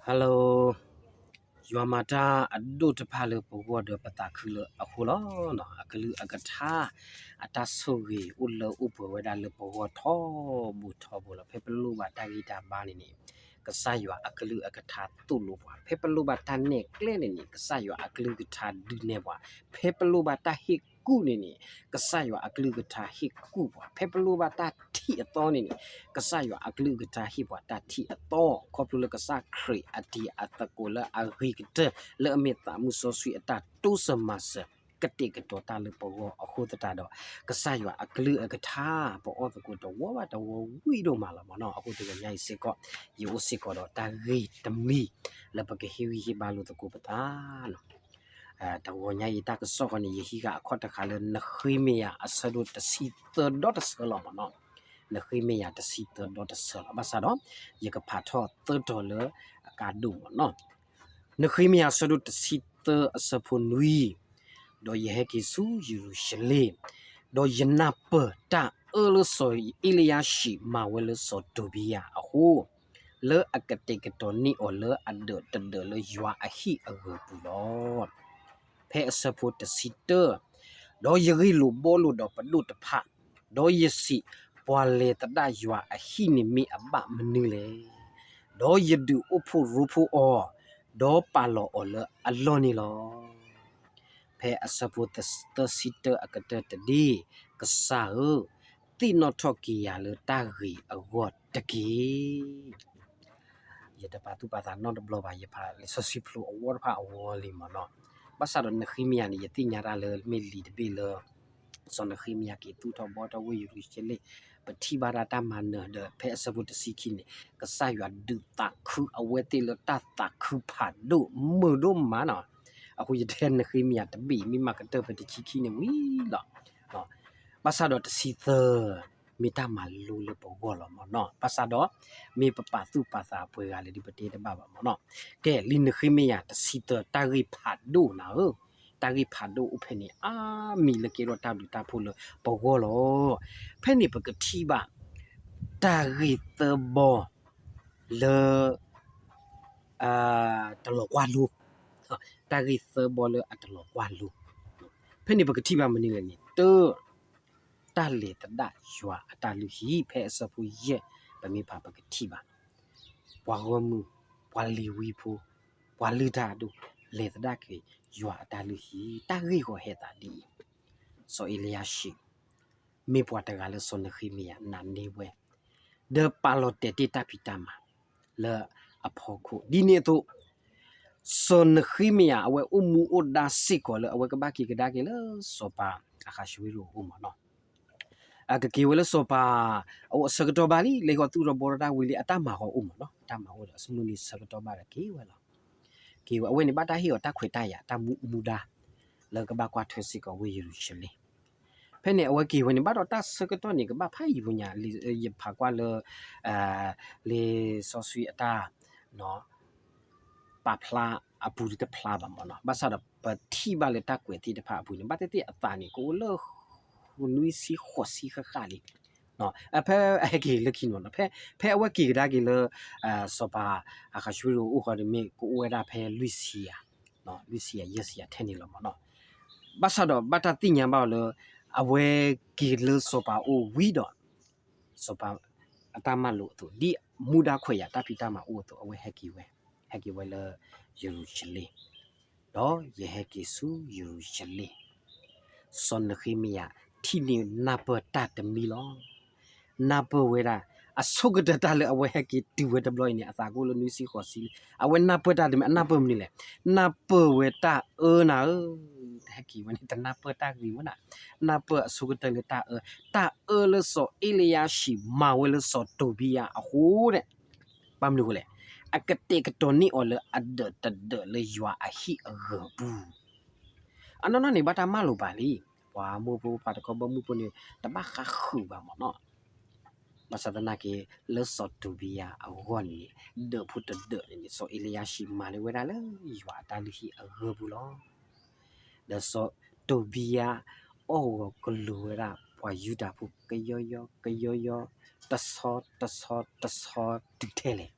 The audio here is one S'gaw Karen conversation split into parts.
Hello, ယွၤမၤတၢ်အဒိၣ်တဖၣ်လၢပဂီၢ်ဒီးပသးခုလၢအဃိလီၤ. အကလုၢ်အကထါ အတၢ်ဆိၣ်ဂ့ၤအိၣ်လၢအိၣ်ပှဲၤဝဲဒၣ်လၢပဂီၢ်ထီဘိထီဘိလီၤ. ဖဲပလိၣ်ဘၣ်တၢ်ဂံၢ်တၢ်ဘါန့ၣ်န့ၣ် ကစၢ်ယွၤအကလုၢ်အကထါသိၣ်လိပှၤ, ဖဲပလိၣ်ဘၣ်တၢ်နဲၣ်ကျဲန့ၣ်န့ၣ် ကစၢ်ယွၤအကလုၢ်ကထါဒုးနဲၣ်ပှၤ, ဖဲပလိၣ်ဘၣ်တၢ်ဟ့ၣ်ကူၣ်န့ၣ်န့ၣ် ကစၢ်ယွၤအကလုၢ်ကထါဟ့ၣ်ကူၣ်ပှၤ, ဖဲပလိၣ်ဘၣ်တၢ်ထံၣ်အသီန့ၣ်န့ၣ် ကစၢ်ယွၤအကလုၢ်ကထါဟ့ၣ်ပှၤတၢ်ထံၣ်အသီ, ခီဖျိလၢကစၢ်ခရံာ်အတံၤအသကိးလၢအဂ့ၤကတၢၢ် လၢအမ့ၢ်သးမုၢ်စီဆှံအတၢ်တိစၢၤမၤစၢၤ ကတဲာ်ကတီၤတၢ်လၢပဂီၢ်အဃိသတးဒီး ကစၢ်ယွၤအကလုၢ်အကထါ ပအီၣ်သကိးတဝီဘၣ်တဝီဝံၤဒိၣ်မးလီၤမ့ၢ်နီၤ. အဃိတဂီၤညါအံၤစ့ၢ်ကီး ယအိၣ်စ့ၢ်ကီးဒီးတၢ်ဂ့ၢ်တမံၤ လၢပကဟ့ၣ်ဂံၢ်ဟ့ၣ်ဘါလိာ်သကိးပသး တဂီၤညါအံၤတၢ်ကစီၣ်ဃီန့ၣ် ယဟံးဃာ်အခီၣ်တဃာ်လၢနဃ့မယၤအဆၢဒိၣ်တဆံသၢဒီတဆၢလီၤမ့ၢ်နီၤ. နဃ့မယၤတဆံသၢဒီတဆၢလီၤ. ဘၣ်ဆၣ်ဒီး ယကဖးထီၣ်သၢတီၤလၢအကါဒိၣ်မ့ၢ်နီၤ. နဃ့မယၤအဆၢဒိၣ်တဆံသၢအဆၢဖိနွံ, ဒီးယဟဲက့ၤဆူယရူၤၡလ့ၣ်, ဒီးယနၢ်ပၢၢ်တၢ်အၢလၢစီၤအ့လယၤၡံးမၤဝဲလၢစီၤတိၤဘံယၤအဃိ, လၢအကတဲာ်ကတီၤန့ၢ်အီၤလၢအဒၢးတဒၢးလၢယွၤအဟံၣ်အဂၢၤပူၤလီၤ. ဖဲအဆၢဖိတဆံတၢ, ဒီးယဂ့ၢ်လိာ်ဘှီလိာ်ဒီးပဒိၣ်တဖၣ်, ဒီးယစံး, ပှၤလဲၤသဒၣ်ယွၤအဟံၣ်န့ၣ်မ့ၢ်အဘၣ်မနုၤလဲၣ်. ဒီးယဒုးအိၣ်ဖှိၣ်ရိဖှိၣ်အီၤ, ဒီးပာ်လီၤအီၤလၢအလီၢ်န့ၣ်လီၤ. ဖဲအဆၢဖိသၢဆံတၢအကတၢၢ်တဒ့, ကစၢ်ဧၢ, သ့ၣ်နီၣ်ထီၣ်က့ၤယၤလၢတၢ်ဂ့ၤအဂီၢ်တက့ၢ်. ယတပာ်သူၣ်ပာ်သးနီတဘျီဘၣ်, ယဖးလံာ်စီဆှံဖျိအဝီတဖၣ်အဝီလံမ့ၢ်နီၤ. ဘၣ်ဆၣ်ဒီးနဃ့မယၤန့ၣ် ယသ့ၣ်ညါတၢ်လၢမ့ၢ်လံာ်တဘ့ၣ်လၢ စီၤနဃ့မယၤက့ၤသူၣ်ထီၣ်ဘှီထီၣ်ဝ့ၢ်ယရူၤၡလ့ၣ်, ပထံၣ်ဘၣ်ဒၣ်တၢ်မၤနၢၤဒီး ဖဲအဆၢဖိတဆံခံန့ၣ် ကစၢ်ယွၤဒုးသးခုအဝဲသ့ၣ်လၢတၢ်သးခုဖးဒိၣ်မုာ်ဒိၣ်မးနီၤ. အဃိယတဲနဃ့မယၤတဘ့ၣ် မ့ၢ်မၤကတၢၢ်ဖဲတဆံခံန့ၣ်ဝံၤလီၤ. ဘၣ်ဆၣ်ဒီးတဆံသၢ မ့ၢ်တၢ်မၤလိလၢပဂီၢ်လီၤမ့ၢ်နီၤ. ဘၣ်ဆၣ်ဒီး မ့ၢ်ပပာ်သူၣ်ပာ်သးပှဲၤဂၤလဲၣ်ဒီး ပတဲတဘၣ်ဘၣ်မ့ၢ်နီၤ. ကဲ လံာ်နဃ့မယၤတဆံသၢ တၢ်ဂ့ၢ်ဖးဒိၣ်နၤဧၢ, တၢ်ဂ့ၢ်ဖးဒိၣ်အိၣ်ဖဲန့ၣ် အါမံၤလၢကဲထီၣ်တၢ်ဘျုးတၢ်ဖှိၣ်လၢပဂီၢ်လီၤ. ဖဲန့ၣ်ပကထံၣ်ဘၣ် တၢ်ဂ့ၢ်သၢဘီလၢ တလီၤကွၢ်လိ, တၢ်ဂ့ၢ်သၢဘီလၢအတလီၤကွၢ်လိ. ဖဲန့ၣ်ပကထံၣ်ဘၣ်မနုၤလဲၣ်န့ၣ် တၢ, တၢ်လဲၤသဒၣ်ယွၤအတၢ်လုၢ်ဟံၣ်, ဖဲအဆၢဖိယဲၢ် ပမ့ၢ်ဖးပကထံၣ်ဘၣ် ပှၤဂီၢ်မုၢ်, ပှၤလ့ၤဝံဖိ, ပှၤလုၢ်တၢ်အဒိၣ်, လဲၤသဒၣ်က့ၤယွၤအတၢ်လုၢ်ဟံၣ်, တၢ်ဂ့ၢ်ဃီၤဟဲသးဒ်အံၤ, စီၤအ့လယၤၡံး မ့ၢ်ပှၤတဂၤလၢစီၤနဃ့မယၤနာ်န့ၢ်ဝဲ, ဒီးပာ်လီၤတဲာ်တ့ၢ်တၢ်ဖံးတၢ်မၤလၢအဖီခိၣ်. ဒ်န့ၣ်အသိး စီၤနဃ့မယၤအဝဲအိၣ်မူအိၣ်ဒါစ့ၢ်ကီးလၢအဝဲကဘၣ်က့ၤကဒါက့ၤလၢစီၤပၤအဃးၡဝ့ရိၤအအိၣ်မ့ၢ်နီၤ. အကက့ၤဝဲလၢစီၤပၤအအိၣ်အဆၢကတီၢ်ဘၣ်လံ, လဲၤဃီၤသူၣ်ထီၣ်ဘှီထီၣ်တၢ်ဝံၤလံ အတၢ်မၤဃီၤအိၣ်မ့ၢ်နီၤ, တၢ်မၤအိၣ်ဒီးအမုၢ်နံၤဆၢကတီၢ်ဘၣ်ဒီးက့ၤဝဲလီၤ. က့ၤဝဲ အဝဲန့ၣ်ဘၣ်တၢ်ဟ့ၣ်အီၤတၢ်ခွဲးတၢ်ယာ် တၢ်မူမူဒါ လၢကဘၣ်ကွၢ်ထွဲစ့ၢ်ကီးဝ့ၢ်ယရူၤၡလ့ၣ်. ဖဲန့ၣ်အဝဲက့ၤဝဲန့ၣ် ဘၣ်ဒီးတၢ်ဆၢကတီၢ်န့ၣ် ကဘၣ်ဖးယံာ်ဖိညါ, ယဖးကွၢ်လၢ လံာ်စီဆှံအတၢ် ပာ်ဖျါအပူၤတဖျါဘၣ်မ့ၢ်နီၤ. ဘၣ်ဆၣ်ဒီးပထံၣ်ဘၣ်လၢတၢ်ကွဲးသ့ၣ်တဖၣ်အပူၤန့ၣ် ဘၣ်သ့ၣ်သ့ၣ်အသးန့ၣ် ကအိၣ်လၢ နွံဆံဃိးဆံဃၣ်ဃၣ်လံ. ဖဲအဟဲက့ၤလၢခံန့ၣ်မ့ၢ်နီၤ, ဖဲအဝဲက့ၤကဒါက့ၤလၢ စီၤပၤအဃးၡဝ့ရိၤအအိၣ်ဃီဒီး မ့ၢ်ကအိၣ်ဝဲဒၣ်ဖဲလွံၢ်ဆံယၤ, လွံၢ်ဆံယၤ ယဲၢ်ဆံယၤထဲန့ၣ်လီၤမ့ၢ်နီၤ. ဘၣ်ဆၣ်ဒီးဘၣ်တၢ်သ့ၣ်ညါဘၣ်အီၤလၢ အဝဲက့ၤလၢစီၤပၤအအိၣ်ဝံၤဒီး စီၤပၤအတၢ်မၤလိာ်အသိး ဒ်မူဒါခွဲးယာ်တၢ်ဖံးတၢ်မၤအိၣ်အသိး အဝဲဟဲက့ၤဝဲ, ဟဲက့ၤဝဲလၢယရူၤၡလ့ၣ်, ဒီးယဟဲက့ၤဆူယရူၤၡလ့ၣ်. စီၤနဃ့မယၤထံၣ်န့ၢ်နၢ်ပၢၢ်တၢ်တမံၤလီၤ. နၢ်ပၢၢ်ဝဲဒၣ် အဆိကတၢၢ်တၢ်လၢအဝဲဟဲက့ၤတုၤဝဲတဘျီအံၤန့ၣ် အသးကအိၣ်လၢနွံဆံဃိးဆံလံ. အဝဲနၢ်ပၢၢ်တၢ်တမံၤ အနၢ်ပၢၢ်မနုၤလဲၣ်. နၢ်ပၢၢ်ဝဲတၢ်အၢနၤဧၢ, တဟဲက့ၤဝဲန့ၣ် တနၢ်ပၢၢ်တၢ်ဂ့ၤဝဲဒၣ်, နၢ်ပၢၢ်အဆိကတၢၢ်လၢတၢ်အၢ, တၢ်အၢလၢစီၤအ့လယၤၡံးမၤဝဲလၢစီၤတိၤဘံယၤအဃိန့ၣ် ဘၣ်မနုၤအဃိလဲၣ်. အကတဲာ်ကတီၤန့ၢ်အီၤလၢအဒၢးတဒၢးလၢယွၤအဟံၣ်အဂၢၤပူၤ. အနီၢ်နီၢ်န့ၣ် ဘၣ်တၢ်မၤလိာ်ပာ်လံ. ပှၤမိၢ်ဖိပှၤတခီဘီမုၢ်ဖိန့ၣ် တဘၣ်ဃးဃုာ်ဘၣ်မ့ၢ်နီၤ. ဘၣ်ဆၣ်သနာ်က့ လၢစီၤတိၤဘံယၤအဂီၢ်န့ၣ် ဒၢးဖိတဒၢးန့ၣ်န့ၣ် စီၤအ့လယၤၡံးမၤန့ၢ်ဝဲဒၣ်လၢယွၤအတၢ်လုၢ်ဟံၣ်အဂၢၤပူၤလီၤ. ဒီးစီၤတိၤဘံယၤအီၣ်ဂီၤကလူၤဝဲဒၣ် ပှၤယူဒၤဖိကယီယီ ကယီယီ တဆီတဆီတဆီတုၤထဲလဲၣ်.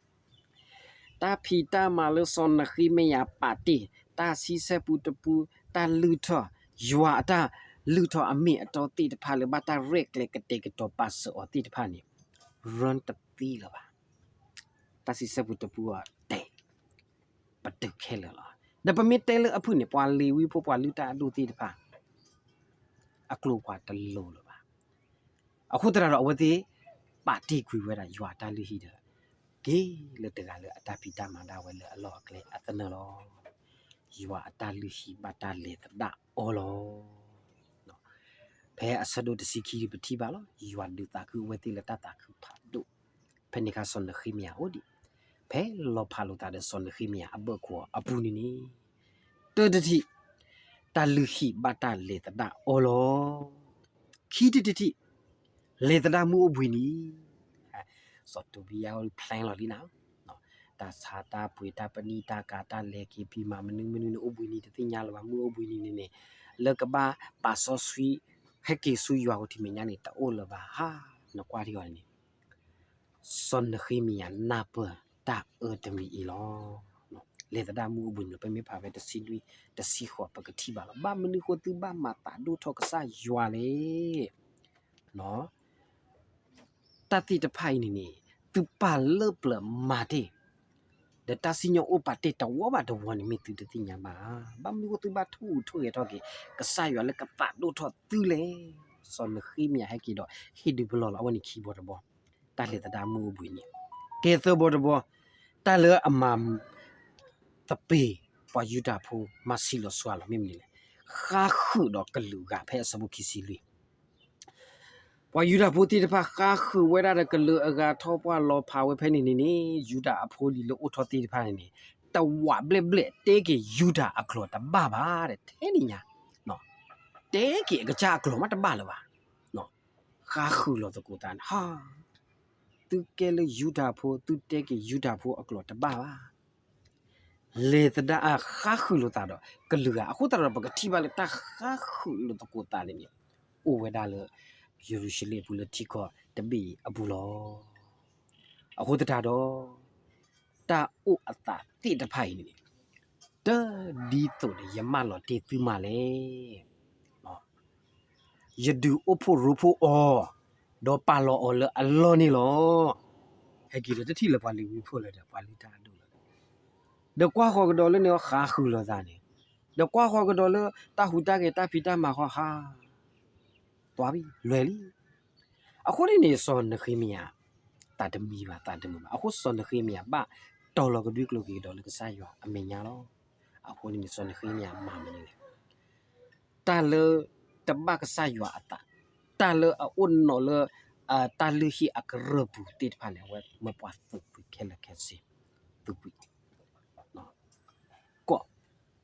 တၢ်ဖံးတၢ်မၤလၢစီၤနဃ့မယၤပာ်တ့ၢ် တၢ်ဆံဆဲပူတပူ တၢ်လုၢ်ထီၣ် ယွၤအတၢ်လုၢ်ထီၣ်အမ့ၢ်အတီသ့ၣ်တဖၣ်လၢဘၣ်တၢ်ရဲၣ်ကျဲၤကတဲာ်ကတီၤပာ်စၢၤအီၤသ့ၣ်တဖၣ်န့ၣ် ရၢတသ့လၢၤဘၣ်. တၢ်ဆံဆဲပူတပူအတဲာ် ပတုာ်ခဲလၢာ်လီၤ. ဒီးပမ့ၢ်တဲလၢအဖုၣ်န့ၣ် ပှၤလ့ၤဝံဖိပှၤလုၢ်တၢ်အဒိၣ်သ့ၣ်တဖၣ် အကျိၤပှၤတလိၤလၢၤဘၣ်. အဃိသတးဒီးအဝဲသ့ၣ် ပာ်တ့ၢ်ကွံာ်ဝဲဒၣ်ယွၤအတၢ်လုၢ်ဟံၣ်ဒီး က့ၤလၢတဂၤလၢအတၢ်ဖံးတၢ်မၤဒၣ်ဝဲလၢအလီၢ်အကျဲအသနၢၣ်လီၤ. ယွၤအတၢ်လုၢ်ဟံၣ်ဘၣ်တၢ်လဲၤသဒၣ်အီၤလီၤ. ဖဲအဆၢဒိၣ်တဆံခံပထံၣ်ဘၣ်လီၤ. ယွၤဒုးသးခုအဝဲသ့ၣ်လၢတၢ်သးခုဖးဒိၣ် ဖဲန့ၣ်အခါစီၤနဃ့မယၤအိၣ်ဒံး ဖဲလီၤဖးလိာ်သးဒီးစီၤနဃ့မယၤအဘၢၣ်ခိၣ်အပူၤန့ၣ်န့ၣ် တၢတထံၣ် တၢ်လုၢ်ဟံၣ်ဘၣ်တၢ်လဲၤသဒၣ်အီၤလီၤ. ခံထံၣ်တထံၣ် လဲၤသဒၣ်မုၢ်အိၣ်ဘှံးနံၤ စီၤတိဘံယၤအိၣ် plan လီၤလံနၤ တၢ်ဆါတၢ်ပှ့ၤတၢ်ပနံၣ်တၢ်ကၤတၢ်လဲၤက့ၤဖံးမၤမနုၤမနုၤန့ၣ် အိၣ်ဘှံးနံၤတသ့ၣ်ညါလၢၤဘၣ် မုၢ်အိၣ်ဘှံးနံၤန့ၣ်န့ၣ် လၢကဘၣ်ပာ်စီဆှံ ဟဲက့ၤဆူယွၤအအိၣ်ထံမဲာ်ညါန့ၣ် တအိၣ်လၢၤဘၣ် ဟါ နကွၢ်ထံအီၤန့ၣ် စီၤနဃ့မယၤနၢ်ပၢၢ်တၢ်အၢတမံၤအံၤလီၤ. လဲၤသဒၣ်မုၢ်အိၣ်ဘှံးနံၤလီၤ ပမ့ၢ်ဖးဖဲတဆံလွံၢ် တဆံဃိးပကထံၣ်ဘၣ်လီၤ. ဘၣ်မနုၤဃိသုဘၣ်မၤသးဒိၣ်ထီၣ်ကစၢ်ယွၤလဲၣ် တၢ်သ့ၣ်တဖၣ်အံၤန့ၣ်န့ၣ် သုပာ်လၢပျၢၤမၤတ့ၢ် ဒီးတၢ်စံၣ်ညီၣ်အိၣ်ပာ်တ့ၢ်တဝီဘၣ်တဝီန့ၣ် မ့ၢ်သုတသ့ၣ်ညါဘၣ်ဧါ. ဘၣ်မနုၤဃိသုဘၣ်ထိၣ်ဟူးထိၣ်ဂဲၤထီၣ်က့ၤ ကစၢ်ယွၤလၢကသးဒိၣ်ထီၣ်သုလဲၣ်. စီၤနဃ့မယၤဟဲက့ၤဒီး ဟ့ၣ်ဒုးပလီၢ်လီၤ အဝဲန့ၣ်ခံဘီတဘီ တၢ်လဲၤသဒၣ်မုၢ်အိၣ်ဘှံးနံၤ ကဲသၢဘီတဘီ တၢ်လၢအမၤ သပ့ၤ ပှၤယူဒၤဖိ မၤဆံးလီၤစှၤလီၤ မ့ၢ်မနုၤလဲၣ်, ဃါဃုာ်ဒီးကလုာ်အဂၤ ဖဲအဆၢဖိခံဆံလွံၢ် ပှၤယူဒၤဖိသ့ၣ်တဖၣ် ဃါဃုာ်ဝဲဒၣ်ဒီးကလုာ်အဂၤထီၣ်ပှၢ်လီၤဖးဝဲဖဲန့ၣ်န့ၣ်န့ၣ် ယူဒၤအဖိလံၤလၢအိၣ်ထီၣ်သ့ၣ်တဖၣ်န့ၣ်န့ၣ် တဝးဘျဲၣ်ဘျဲၣ် တဲက့ၤယူဒၤအကျိာ်တဘၣ်ဘၣ်ဒီး ထဲန့ၣ်ညါ တဲက့ၤအကစၢ်အကျိာ်မးတဘၣ်လၢၤဘၣ် ဃါဃုာ်လိာ်သကိးသးန့ၣ် ဟါ, သုကဲလၢယူဒၤဖိ သုတဲက့ၤယူဒၤဖိအကျိာ်တဘၣ်ဘၣ်. လဲၤသဒၣ်အဃါဃုာ်လိာ်သးဒီးကလုာ်ဂၤ အဃိသတးဒီးပကထံၣ်ဘၣ်လၢတၢ်ဃါဃုာ်လိာ်သကိးသးန့ၣ်န့ၣ် အိၣ်ဝဲဒၣ်လၢ ယရူၤၡလ့ၣ်အပူၤလၢထံကီၢ်တဘ့ၣ်အံၤအပူၤလီၤ. အဃိသတးဒီး တၢ်အိၣ်အသးသ့ၣ်တဖၣ်အံၤန့ၣ်န့ၣ် တဒ်သိးဒီးယမၢလီၤတ့ၢ်သုမးလဲၣ်. ယဒုးအိၣ်ဖှိၣ်ရိဖှိၣ်အီၤ, ဒီးပာ်လီၤအီၤလၢအလီၢ်န့ၣ်လီၤ. ဟဲက့ၤဒီးတထံၣ်လၢပှၤလ့ၤဝံဖိလၢၤဒီး ပှၤလုၢ်တၢ်အဒိၣ်လၢၤဒီး ဒီးကွၢ်ဃီၤကဒီးလၢန့ၣ်အဃါဃုာ်လိာ်သးန့ၣ်, ဒီးကွၢ်ဃီၤကဒီးလၢတၢ်ဟူးတၢ်ဂဲၤတၢ်ဖံးတၢ်မၤဃီဟါ, သွါဘံ လွဲၢ်လံ. အဃိန့ၣ်န့ၣ် စီၤနဃ့မယၤ သးတမံဘၣ် သးတမုာ်ဘၣ်. အဃိစီၤနဃ့မယၤဘၣ် တီၤလီၤကဒွံကျိၤက့ၤကဒီးလၢကစၢ်ယွၤအမဲာ်ညါလီၤ. အဃိန့ၣ်န့ၣ် စီၤနဃ့မယၤမၤမနုၤလဲၣ်. တၢ်လၢတဘၣ်ကစၢ်ယွၤအသး, တၢ်လၢအအိၣ်နီၤလၢ တၢ်လုၢ်ဟံၣ်အကရၢၢ်ပူၤသ့ၣ်တဖၣ်န့ၣ် အဝဲမၢပှၤသုးကွံာ်ခဲလၢာ်ခဲဆ့, သုးကွံာ် ကိး,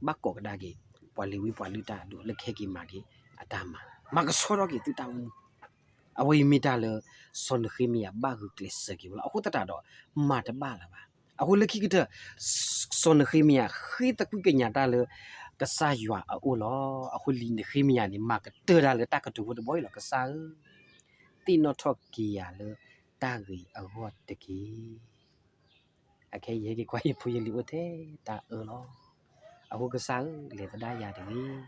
ဘၣ်ကိးကဒါက့ၤ ပှၤလ့ၤဝံပှၤလုၢ်တၢ်အဒိၣ်လၢကဟဲက့ၤမၤက့ၤအတၢ်မၤ, မၤကဆှီထီၣ်က့ၤသုတၢ်အိၣ်မူ. အဝဲအံၤမ့ၢ်တၢ်လၢ စီၤနဃ့မယၤဘၣ်ဂုာ်ကျဲးစၢးက့ၤဝဲလီၤ. အဃိသတးဒီး မၤတဘၣ်လၢၤဘၣ်. အဃိလၢခံကတၢၢ် စီၤနဃ့မယၤဃ့သကွံၢ်ကညးတၢ်လၢ ကစၢ်ယွၤအအိၣ်လီၤ. အဃိလံာ်နဃ့မယၤန့ၣ် မၤကတၢၢ်တၢ်လၢတၢ်ကတိၤဖိတဘီအံၤလီၤ. ကစၢ်ဧၢ, သ့ၣ်နီၣ်ထီၣ်က့ၤယၤလၢတၢ်ဂ့ၤအဂီၢ်တက့ၢ်. အခဲအံၤယဟဲက့ၤကွၢ်ယဖိယလံၤအိၣ်ထဲတၢ်အၢလီၤ. အဃိကစၢ်ဧၢ, လဲၤသဒၣ်ယၤတဂ့ၤ.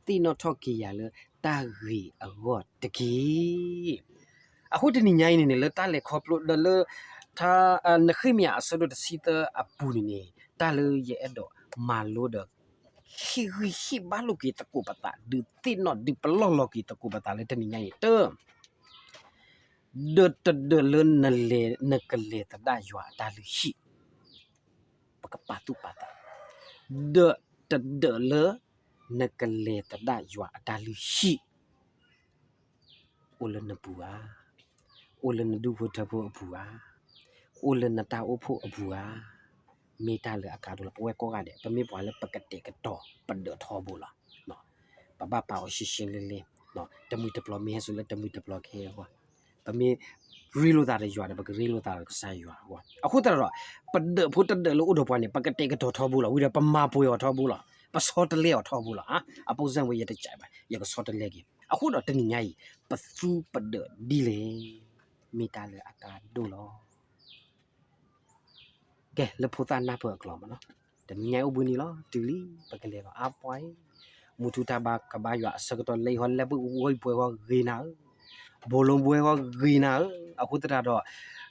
သ့ၣ်နီၣ်ထီၣ်က့ၤယၤလၢတၢ်ဂ့ၤအဂီၢ်တက့ၢ်. အဃိတနံၤညါအံၤန့ၣ်န့ၣ် လၢတၢ်လဲၤခီဖျိဒီးလၢ နဃ့မယၤအဆၢဒိၣ်တဆံသၢအပူၤန့ၣ်န့ၣ် တၢ်လၢယအဲၣ်ဒိးမၤလိဒီး ဟ့ၣ်ဂံၢ်ဟ့ၣ်ဘါလိာ်က့ၤသကိးပသး ဒုးသ့ၣ်နီၣ်ဒုးပလီၢ်လီၤက့ၤသကိးပသးလၢတနံၤညါအံၤ တၢ ဒီးတဒၢးလၢနလဲၤ နကလဲၤသဒၣ်ယွၤအတၢ်လုၢ်ဟံၣ်, ပကပာ်သူၣ်ပာ်သး, ဒီးတဒၢးလၢ နကလဲၤသဒၣ်ယွၤအတၢ်လုၢ်ဟံၣ် အိၣ်လၢနပူၤဧါ, အိၣ်လၢနဒူၣ်ဖိထၢဖိအပူၤဧါ, အိၣ်လၢနတၢ်အိၣ်ဖှိၣ်အပူၤဧါ, မ့ၢ်တၢ်လၢအကါဒိၣ်လီၤ. ပဝဲကိးဂၤဒဲး ပမ့ၢ်ပှၤလၢပကတဲာ်ကတီၤပဒၢးထီဘိလီၤ. ပဘၣ်ပာ်အီၤရှဲရှဲလ့လ့, တမှံၤတပျီၤမ့ၢ်ဟဲစိလၢတမှံၤတပျီၤကဟဲအဂီၢ်, ပမ့ၢ်ရ့လိာ်သးဒီးယွၤဒီး ပကရ့လိာ်သးဒီးကစၢ်ယွၤအဂီၢ်. အဃိသတးဒီး ပဒၢးဖိတဒၢးလၢအိၣ်ဒီးပှၤန့ၣ် ပကတဲာ်ကတီၤထီဘိလီၤ. ဝံၤဒီးပမၤပှဲၤအီၤထီဘိလီၤ. ပဆီတလဲအီၤထီဘိလီၤ. အပိစၢ်ဝဲယတကးဘၣ် ယကဆီတလဲက့ၤ. အဃိဒီးတနံၤညါအံၤ ပသူပဒၢးဒ်လဲၣ်, မ့ၢ်တၢ်လၢအကါဒိၣ်လီၤ. ကဲ လၢဖိသၣ်နၢ်ပၢၢ်အကျိာ်မ့ၢ်နီၤ, တနံၤညါအိၣ်ဘှံးနံၤလီၤ တုၤလံ ပကလဲၤလီၤ အါပှၤအံၤ, မူထူတၢ်ဘါကဘါယွၤအဆၢကတီၢ်လၢယဟီ လဲၤဘှံးဝ့ၢ်ပှဲၤဟီဂ့ၤနၤဧၢ, ဘိၣ်လိဘှဲဟီဂ့ၤနၤဧၢ, အဃိသတးဒီး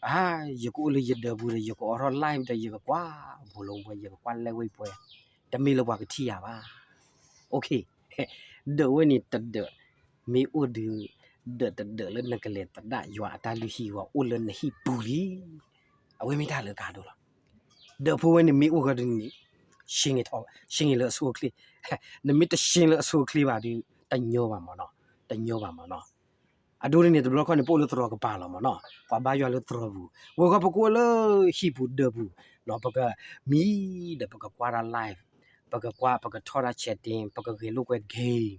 အါ ယကအိၣ်လၢယဒၢးပူၤဒီး ယကအိးထီၣ် live ဒီး ယကကွၢ် ဘိၣ်လိဘှဲ ယကကွၢ်လဲၤဝ့ၢ်ပှဲၤ, တမ့ၢ်လၢပှၤကထံၣ်ယၤဘၣ်. OK, ဒၢးဝဲန့ၣ်တဒၢး မ့ၢ်အိၣ်ဒီး ဒၢးတဒၢးလၢနကလဲၤသဒၣ်ယွၤအတၢ်လုၢ်ဟံၣ်အဂီၢ် အိၣ်လၢနဟံၣ်ပူၤလံ. အဝဲမ့ၢ်တၢ်လၢအကါဒိၣ်လီၤ. ဒၢးဖိဝဲန့ၣ်မ့ၢ်အိၣ်ဃီဒ်န့ၣ် ရှ့င့ၤထီၣ် ရှ့င့ၤလၢအဆိအချ့, နမ့ၢ်တရှ့လၢအဆိအချ့ဘၣ်ဒီး တညီဘၣ်မ့ၢ်နီၤ, တညီဘၣ်မ့ၢ်နီၤ. အဒိန့ၣ်န့ၣ် တဘျီခီန့ၣ် ပအိၣ်လၢသရိာ်ကပၤလီၤမ့ၢ်နီၤ, ပှၤဘါယွၤလၢသရိာ်ပူၤ, ဝဲဃီပကအိၣ်လၢဟံၣ်ပူၤဒၢးပူၤ, ပကမံဒီးပကကွၢ်တၢ် live, ပကကွၢ် ပကထီၣ်တၢ် chatting, ပကဂဲၤလိာ်ကွဲ game,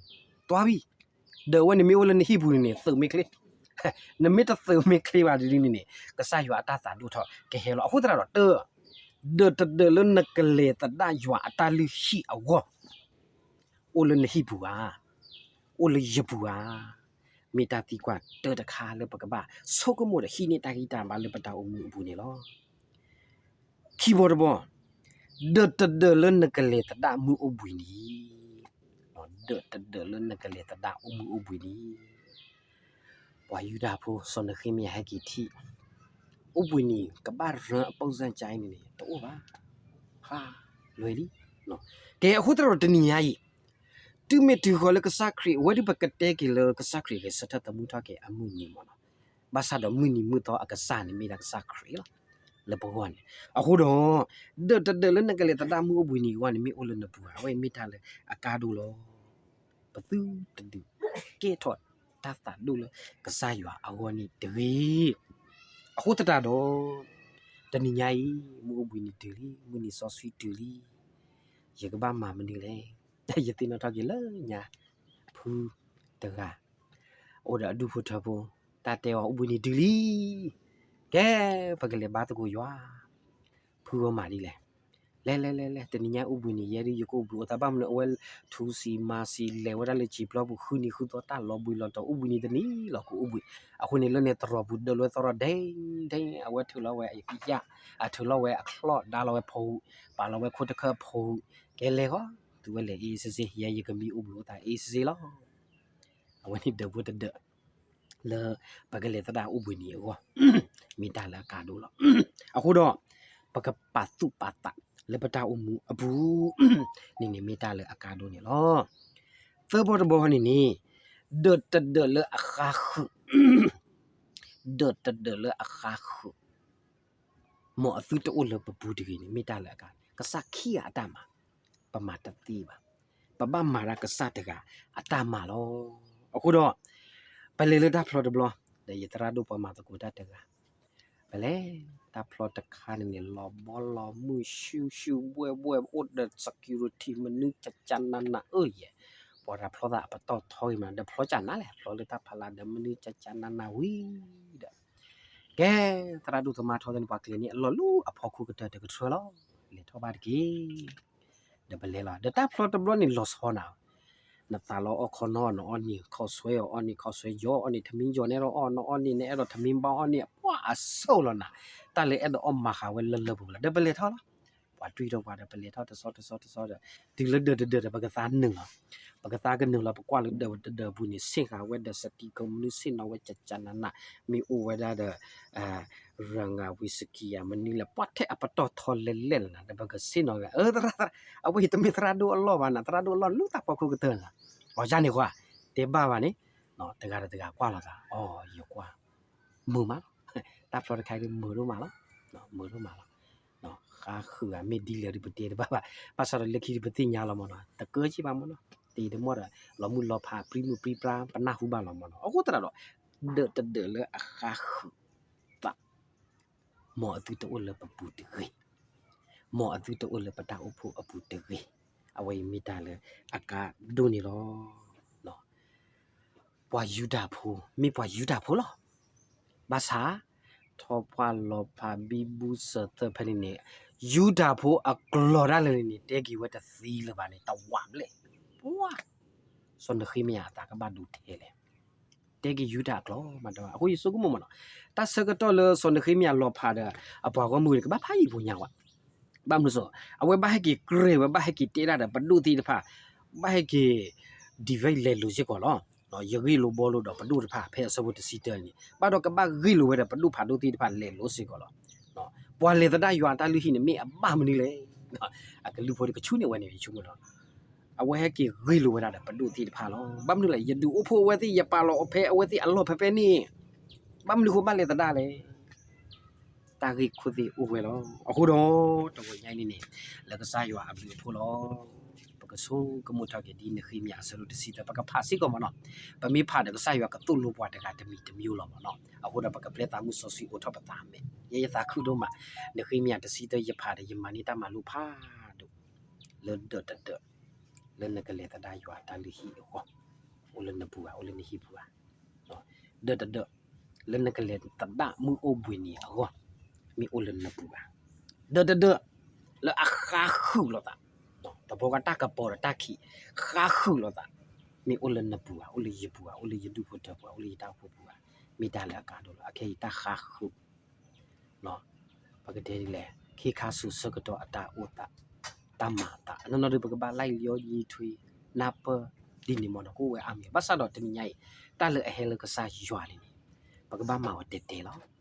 တွၢ်ဝံၤ ဒၢးဝဲန့ၣ်မ့ၢ်အိၣ်လၢနဟံၣ်ပူၤန့ၣ်န့ၣ် သုးမ့ၢ်ချ့, နမ့ၢ်တသုးမ့ၢ်ချ့ဘၣ်ဒ်န့ၣ်န့ၣ် ကစၢ်ယွၤအတၢ်သးဒိၣ်ထီၣ်ကဟဲလီၤ. အဃိသတးဒီး တ ဒၢးတဒၢးလၢနကလဲၤသဒၣ်ယွၤအတၢ်လုၢ်ဟံၣ်အဂီၢ် အိၣ်လၢနဟံၣ်ပူၤဧါ, အိၣ်လၢယပူၤဧါ, မ့ၢ်တၢ်သံကွၢ်တၢတခါလၢပကဘၣ်ဆိကမိၣ်ဒီးဟံးန့ၢ်တၢ်ဂံၢ်တၢ်ဘါလၢပတၢ်အိၣ်မူအပူၤန့ၣ်လီၤ. ခံဘီတဘီ, ဒၢးတဒၢးလၢနကလဲၤသဒၣ်မုၢ်အိၣ်ဘှံးနံၤ, ဒၢးတဒၢးလၢနကလဲၤသဒၣ်အိၣ်မုၢ်အိၣ်ဘှံးနံၤ, ပှၤယူဒၤဖိ စီၤနဃ့မယၤဟဲက့ၤထံၣ် အိၣ်ဘှံးနံၤ ကဘၣ်ရၢအပိၢ်စၢ်ကါအံၤန့ၣ်န့ၣ် တအိၣ်ဘၣ်, ဟါ, လွဲလံ. ကဲ အဃိသတးဒီးတနံၤညါအံၤ တုၤမ့ၢ်တုၤဃီၤလၢကစၢ်ခရံာ် အဝဲဒၣ်ပကတဲက့ၤလၢကစၢ်ခရံာ်ဂဲၤဆၢထၢၣ်သမူထီၣ်က့ၤအမုၢ်နံၤမ့ၢ်နီၤ, ဘၣ်ဆၣ်ဒီးမုၢ်နံၤမုၢ်သီအကစၢ်န့ၣ်မ့ၢ်ဒၣ်ကစၢ်ခရံာ်လီၤ. လၢပဂီၢ်န့ၣ် အဃိဒီး ဒၢးတဒၢးလၢနကလဲၤသဒၣ်မုၢ်အိၣ်ဘှံးနံၤအဂီၢ်န့ၣ် မ့ၢ်အိၣ်လၢနပူၤဧါ, အဝဲမ့ၢ်တၢ်လၢအကါဒိၣ်လီၤ. ပသုတဒုးကဲထီၣ်တၢ်သးဒိၣ်လၢကစၢ်ယွၤအဂီၢ်န့ၣ်တဂ့ၤ. အဃိသတးဒီး တနံၤညါအံၤ မုၢ်အိၣ်ဘှံးနံၤတုၤလံ, မုၢ်နံၤစီဆှံတုၤလံ, ယကဘၣ်မၤမနုၤလဲၣ်. ယသ့ၣ်နီၣ်ထီၣ်က့ၤလၢညါ ဖုတဂၤ အိၣ်ဒီးအဒူၣ်ဖိထၢဖိ တၢ်တဲအီၤအိၣ်ဘှံးနံၤတုၤလံ, ကဲ ပကလဲၤဘါသကိးယွၤ ဖုဂီၢ်မးဒ်လဲၣ်. လဲၤလဲၤလဲၤလဲၤ တနံၤညါအိၣ်ဘှံးနံၤ ယဲဒၣ်ယကအိၣ်ဘှံးအိၣ်သး ဘၣ်မနုၤအဝဲ ထူစံမၤစံလဲၤဝဲဒၣ်လၢစံာ်ပျီပူၤ ဃုနံၤဃုသီ တၢ်လီၤဘှံးလီၤတီၤ အိၣ်ဘှံးနံၤတနံၤလီၤ ကအိၣ်ဘှံး. အဃိန့ၣ် လၢန့ၣ်သရိာ်ပူၤဒၢးလၢသရိာ်ဒဲဒဲ အဝဲထုးလီၤဝဲအယၣ်, အထုးလီၤဝဲအချီၣ် ဒါလီၤဝဲဖိ, ပာ်လီၤဝဲခိၣ်တခၢၣ်ဖိ, ကဲလဲၤဃီ, သုဝဲလဲၤအ့စ့စ့ ယဲယကမံအိၣ်ဘှံးအိၣ်သးအ့စ့စ့လီၤ. အဝဲန့ၣ်ဒၢးဖိတဒၢး လၢပကလဲၤသဒၣ်အိၣ်ဘှံးနံၤအဂီၢ် မ့ၢ်တၢ်လၢအကါဒိၣ်လီၤ. အဃိဒီး ပကပာ်သူၣ်ပာ်သးလၢပတၢ်အိၣ်မူအပူၤ န့ၣ်န့ၣ်မ့ၢ်တၢ်လၢအကါဒိၣ်န့ၣ်လီၤ. သၢဘီတဘီန့ၣ်န့ၣ် ဒၢးတဒၢးလၢအဃါဃုာ်, ဒၢးတဒၢးလၢအဃါဃုာ် မ်အသုတအိၣ်လၢပပူၤတဂ့ၤန့ၣ် မ့ၢ်တၢ်လၢအကါ, ကစၢ်ခံဂၤအတၢ်မၤ ပမၤတသ့ဘၣ်. ပဘၣ်မၤတၢ်ကစၢ်တဂၤအတၢ်မၤလီၤ. အဃိဒီး ပလဲၤလၢတၢ်ဖျီတဘျီ ဒီးယသရၣ်ဒိၣ်ပှၤမၤသကိးတၢ်တဂၤ ပလဲၤတၢ်ဖျီတခါန့ၣ်န့ၣ် လီၤဘီလီၤမုၢ် ရှူၣ်ရှူၣ်ဘှဲၣ်ဘှဲၣ် အိၣ်ဒီး security မနုၤကကနနဧၢယဲၢ်, ပှၤတၢ်ဖျီသးအပတီၢ်ထီဂ့ၤမး ဒီးဖျီကနါလဲၣ် ဖျီလၢတၢ်ဖးလၢ်ဒီးမနုၤကကနနဝံၤဒီး ကဲ သရၣ်ဒိၣ်သမါထီသ့ၣ်န့ၣ် ပှၤကျဲၤန့ၢ်အလီၢ်လၢအဖီခိၣ်ကတၢၢ်တကထြၢလီၤ. လဲၤထီၣ်ဘၣ်တက့ၢ်. ဒီးပလဲၤလီၤ ဒီးတၢ်ဖျီတဘျီန့ၣ်လီၤဆီနၤ, နသးလီၤအီၣ်ခီနီၢ် နအီၣ်န့ၢ် ခီၣ်ဆွဲအီၤအီၣ်န့ၢ် ခီၣ်ဆွဲယီၤအီၣ်န့ၢ် ထမင်းယီၤနဲၣ်ဒီးအီၣ် နအီၣ်န့ၢ် နအဲၣ်ဒိးထမင်းဘၣ်အီၣ်န့ၢ် ပှၤအဆိၣ်လီၤနၤ, တၢ်လၢအဲၣ်ဒိးအီၣ်မၤဃာ်ဝဲလၢလၢပူၤပူၤလီၤ. ဒီးပလဲၤထီၣ်လီၤ. ပှၤတွံၢ်ထီၣ်ပှၤဒီး ပလဲၤထီၣ်တဆီတဆီတဆီဒီး တုၤလၢဒၢးတဒၢးဒီး ပကသါနုာ်လီၤ. ပကသါကနုာ်လီၤ ပကွၢ်လၢဒၢးတဒၢးပူၤန့ၣ် ဆ့ၣ်ဃာ်ဝဲဒီး စတံကမနုၤ ဆ့ၣ်နီၤဝဲကကနန မ့ၢ်အိၣ်ဝဲဒၣ်ဒီး ရၤငၤဝံၤ စကံယၤ မနုၤလဲၣ် ပှၤထဲအပတီၢ်ထီလဲၤလဲၤလီၤနၤ ဒီးပကဆ့ၣ်နီၤဝဲ အၢ သရၣ် သရၣ် အဝဲအံၤတမ့ၢ်သရၣ်ဒိၣ်အလီၢ်ဘၣ်နၤ သရၣ်ဒိၣ်အလီၢ်လၢတၢ်ဖီခိၣ်ကတၢၢ်နၤ အီၤယါန့ၣ်ကွၢ် တဲဘၣ်ဘၣ်န့ၣ် တဂၤဒီးတဂၤကွၢ်လိာ်သး အီၤ ယကွၢ် မုာ်မးလီၤ တၢ်ဖျီတခါအံၤဒ်မုာ်ဒိၣ်မးလီၤ မုာ်ဒိၣ်မးလီၤ ဃါဃုာ်ဧါ မ့ၢ်ဒ်လဲၣ်ဒ်ပတဲတဘၣ်ဘၣ် ဘၣ်ဆၣ်ဒီးလၢခံဒ်ပသ့ၣ်ညါလီၤမ့ၢ်နီၤ တကၢက့ဘၣ်မ့ၢ်နီၤ တ့တမီၢ်ဒီး လီၤမုၢ်လီၤဖး ပြံမုၢ်ပြံပြါ ပနၢ်ဟူဘၣ်လီၤမ့ၢ်နီၤ အဃိသတးဒီး ဒၢးတဒၢးလၢအဃါဃုာ်သး မ်အသုတအိၣ်လၢပပူၤတဂ့ၤ, မ်အသုတအိၣ်လၢပတၢ်အိၣ်ဖှိၣ်အပူၤတဂ့ၤ, အဝဲအံၤမ့ၢ်တၢ်လၢအကါဒိၣ်န့ၣ်လီၤ. ပှၤယူဒၤဖိ မ့ၢ်ပှၤယူဒၤဖိလီၤ. ဘၣ်ဆၣ် ထီၣ်ပှၢ်လီၤဖးဘံဘူစၢၤသၢဖဲန့ၣ်န့ၣ် ယူဒၤဖိအကျိၤဒၣ်လဲာ်န့ၣ် တဲက့ၤဝဲတသ့လၢၤဘၣ်န့ၣ် တဝးဘျဲၣ်, ပှၤ စီၤနဃ့မယၤအသးကဘၣ်ဒိထဲလဲၣ်. တဲက့ၤယူဒၤအကျိၤမးတဝး, အဃိယဆိကမိၣ်မ့ၢ်နီၤ, တၢ်ဆၢကတီၢ်လၢစီၤနဃ့မယၤလီၤဖးဒီး အပှၤဂီၢ်မုၢ်န့ၣ် ကဘၣ်ဖးယံာ်ဖိညါဝဲ ဘၣ်မနုၤအဃိ, အဝဲဘၣ်ဟဲက့ၤကြၢးဝဲ ဘၣ်ဟဲက့ၤတဲဒၣ်ဒီးပဒိၣ်သ့ၣ်တဖၣ်, ဘၣ်ဟဲက့ၤ debate လဲၤလိၤစ့ၢ်ကီးလီၤ. ယဂ့ၢ်လိာ်ဘှီလိာ်ဒီးပဒိၣ်တဖၣ် ဖဲအဆၢဖိတဆံတၢန့ၣ် ဘၣ်ဒီးကဘၣ်ဂ့ၢ်လိာ်ဝဲဒီးပဒိၣ်ဖးဒိၣ်သ့ၣ်တဖၣ်လဲၤလိၤစ့ၢ်ကီးလီၤ. ပှၤလဲၤသဒၣ်ယွၤအတၢ်လုၢ်ဟံၣ်န့ၣ် မ့ၢ်အဘၣ်မနုၤလဲၣ်. အကလုၢ်ဖိတကဆူန့ၣ်ဝဲန့ၣ် ယဆိကမိၣ်လီၤ. အဝဲဟဲက့ၤဂ့ၢ်လိာ်ဝဲဒၣ်ဒီးပဒိၣ်သ့ၣ်တဖၣ်လီၤ. ဘၣ်မနုၤလဲၣ်, ယဒုးအိၣ်ဖှိၣ်အဝဲသ့ၣ် ယပာ်လီၤအီၤဖဲအဝဲသ့ၣ်အလီၢ်ဖဲဖဲန့ၣ်, ဘၣ်မနုၤဃိဘၣ်လဲၤသဒၣ်လဲၣ်. တၢ်ဂ့ၢ်ခိၣ်သ့ၣ်အိၣ်ဝဲလီၤ. အဃိဒီး တဂီၤညါအံၤန့ၣ်န့ၣ် လၢကစၢ်ယွၤအဘျုးအဖှိၣ်လီၤ. ပကဆိကမိၣ်ထီၣ်က့ၤဒ်နဃ့မယၤအဆၢဒိၣ်တဆံသၢ ပကဖးစ့ၢ်ကီးမ့ၢ်နီၤ. ပမ့ၢ်ဖးဒီးကစၢ်ယွၤကသိၣ်လိပှၤတဂၤတမံၤတမံၤလီၤမ့ၢ်နီၤ. အဃိဒီးပကပျဲသးမုၢ်စီဆှံအိးထီၣ်ပသးအမဲာ်. ယဲယသးခုဒိၣ်မး, နဃ့မယၤတဆံသၢ ယဖးဒီးယမၤန့ၢ်တၢ်မၤလိဖးဒိၣ် လၢဒၢးတဒၢး လၢနကလဲၤသဒၣ်ယွၤတၢ်လုၢ်ဟံၣ်အဂီၢ် အိၣ်လၢနပူၤဧါ, အိၣ်လၢနဟံၣ်ပူၤဧါ. ဒၢးတဒၢး လၢနကလဲၤသဒၣ်မုၢ်အိၣ်ဘှံးနံၤအဂီၢ် မ့ၢ်အိၣ်လၢနပူၤဧါ. ဒၢးတဒၢး လၢအဃါဃုာ်လိာ်သး, တဘျီဃီတၢ်ကပီၤဒီးတၢ်ခံး ဃါဃုာ်လိာ်သး မ့ၢ်အိၣ်လၢနပူၤဧါ, အိၣ်လၢယပူၤဧါ, အိၣ်လၢယဒူၣ်ဖိထၢဖိဧါ, အိၣ်လၢယတၢ်အိၣ်ဖှိၣ်ပူၤဧါ, မ့ၢ်တၢ်လၢအကါဒိၣ်လီၤ. အခဲအံၤတၢ်ဃါဃုာ် ပကတဲဒ်လဲၣ်, ခ့ခါဆူၣ်ဆၢကတီၢ်အတၢ်အိၣ်သး, တၢ်မၤအသး အနီၢ်နီၢ်ဒီး ပကဘၣ်လၢယံာ်ထွံ နၢ်ပၢၢ်ဒ်န့ၣ်မ့ၢ်နီၤ ကအိၣ်ဝဲအါမံၤ. ဘၣ်ဆၣ်ဒီးတနံၤညါအံၤ တၢ်လၢအဟဲလၢကစၢ်ယွၤန့ၣ်န့ၣ် ပကဘၣ်မၤအီၤတဲာ်တဲာ်လီၤ.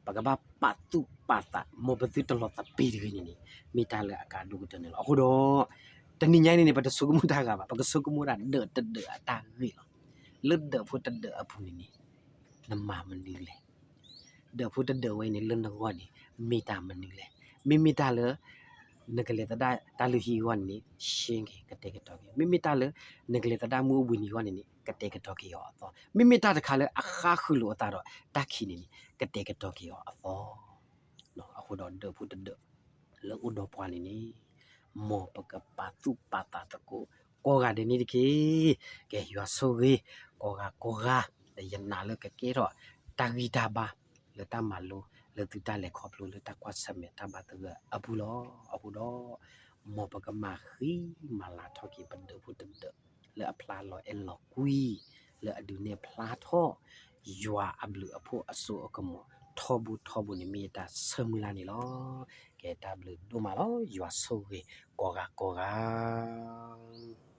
ပကဘၣ်ပာ်သူၣ်ပာ်သး မ်ပသုတလီၤသပ့ၤတဂ့ၤန့ၣ်န့ၣ် မ့ၢ်တၢ်လၢအကါဒိၣ်ကတၢၢ်န့ၣ်လီၤ. အဃိဒီး တနံၤညါအံၤန့ၣ်န့ၣ် ပတဆိကမိၣ်တၢ်ဂၤဘၣ်, ပကဆိကမိၣ်ဒၣ်ဒၢးတဒၢးအတၢ်ဂ့ၢ်လီၤ. လၢဒၢးဖိတဒၢးအပူၤန့ၣ်န့ၣ် နမၤမနုၤလဲၣ်. ဒၢးဖိတဒၢးဝဲအံၤန့ၣ် လၢနဂီၢ်န့ၣ် မ့ၢ်တၢ်မနုၤလဲၣ်. မ့မ့ၢ်တၢ်လၢ နကလဲၤသဒၣ်တၢ်လုၢ်ဟံၣ်အဂီၢ်န့ၣ်န့ၣ် ရှင်းက့ၤ ကတဲာ်ကတီၤက့ၤ. မ့မ့ၢ်တၢ်လၢ နကလဲၤသဒၣ်မုၢ်အိၣ်ဘှံးနံၤအဂီၢ်န့ၣ်န့ၣ် ကတဲာ်ကတီၤက့ၤအီၤအသီ, မ့မ့ၢ်တၢ်တခါလၢအဃါဃုာ်လိာ်အသးဒီးတၢ်ခံးန့ၣ်န့ၣ် ကတဲာ်ကတီၤက့ၤအီၤအသီ. အဃိဒီးဒၢးဖိတဒၢး လၢအိၣ်ဒီးပှၤန့ၣ်န့ၣ် မ်ပကပာ်သူၣ်ပာ်သးသကိး ကိးဂၤဒဲးန့ၣ်တက့ၢ်. ကဲ ယွၤဆိၣ်ဂ့ၤ ကိးဂၤကိးဂၤ ဒီးယနာ်လၢကကဲထီၣ်တၢ်ဂံၢ်တၢ်ဘါ လၢတၢ်မၤလိ လၢသုတၢ်လဲၤခီဖျိ လၢတၢ်ကွၢ်ဆၢၣ်မဲာ်တၢ်ဘၣ်သဂၢၢ်အပူၤလီၤ. အဃိဒီး မ်ပကမၤဃံမၤလၤထီၣ်က့ၤပဒၢးဖိတဒၢး လၢအဖျါလီၤအဲၣ်လီၤကွံ လၢအဒုးနဲၣ်ဖျါထီၣ် ယွၤအဘျုးအဖှိၣ်အစိအကမီၤ ထီဘိထီဘိန့ၣ် မ့ၢ်ယတၢ်ဆၢမုၢ်လၢ်န့ၣ်လီၤ. ကဲ တၢ်ဘျုးဒိၣ်မးလီၤ. ယွၤဆိၣ်ဂ့ၤကိးဂၤကိးဂၤ.